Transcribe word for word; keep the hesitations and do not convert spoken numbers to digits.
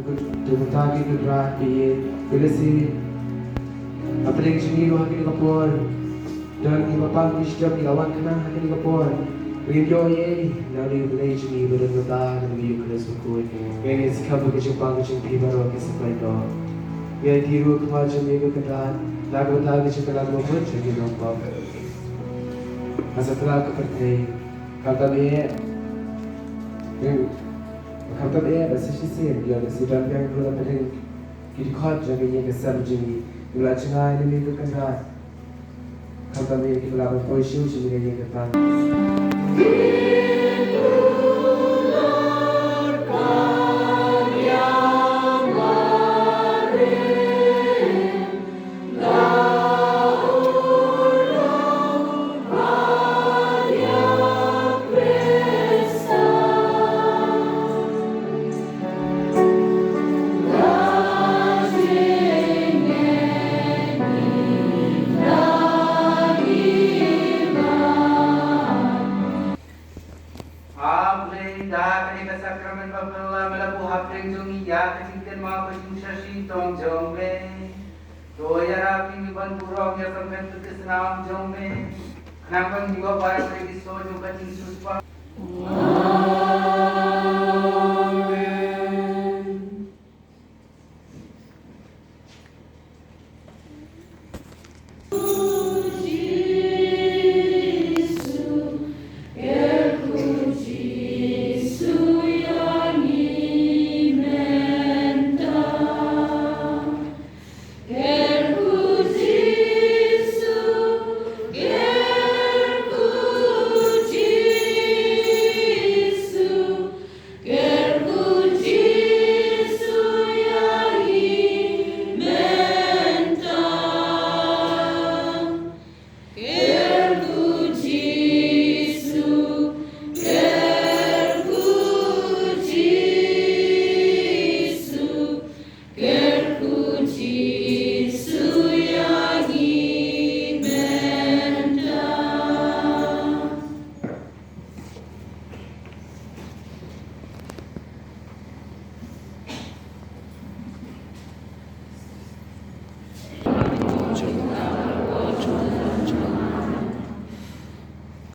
Te mynta ki Kynrad, ïa ïa lehse hapdeng jong ngi ruh ha kane ka por don kiba pang ki shitom ki la wan khnang ha kane ka por. Ngin ïoh ïa na u Blei jong ngi ba don mynta, na u Khrist bakhuid. Ngin ïa sngap ka jingpang ka jong phi baroh ki sa pyndoh. Ïa ki ruh kynmaw jong ngi ka Kynrad na ka bynta ka jingkylla ka bamut jong ki nongpop ha satlak ka pyrthei. Khamtam eh, khamtam eh ba sa shisien ïa ka sidan biang ruh la pdeng ki dkhot jong ka ïing ka sem jong ngi, ngi la jngai na me ka Kynrad. Khamtam eh kiba la ban poi shuh shuh na ka ïing ka sem. A Blei, da kane ka sakramen ba phylla me la buh hapdeng jong ngi ïa ka jingkynmaw ka jingshah shitom jong me. To ïarap ïa ngi ban burom ïa ka met ka snam jong me, khnang ba ngin ïoh baroh ki soh jong ka jingsuk.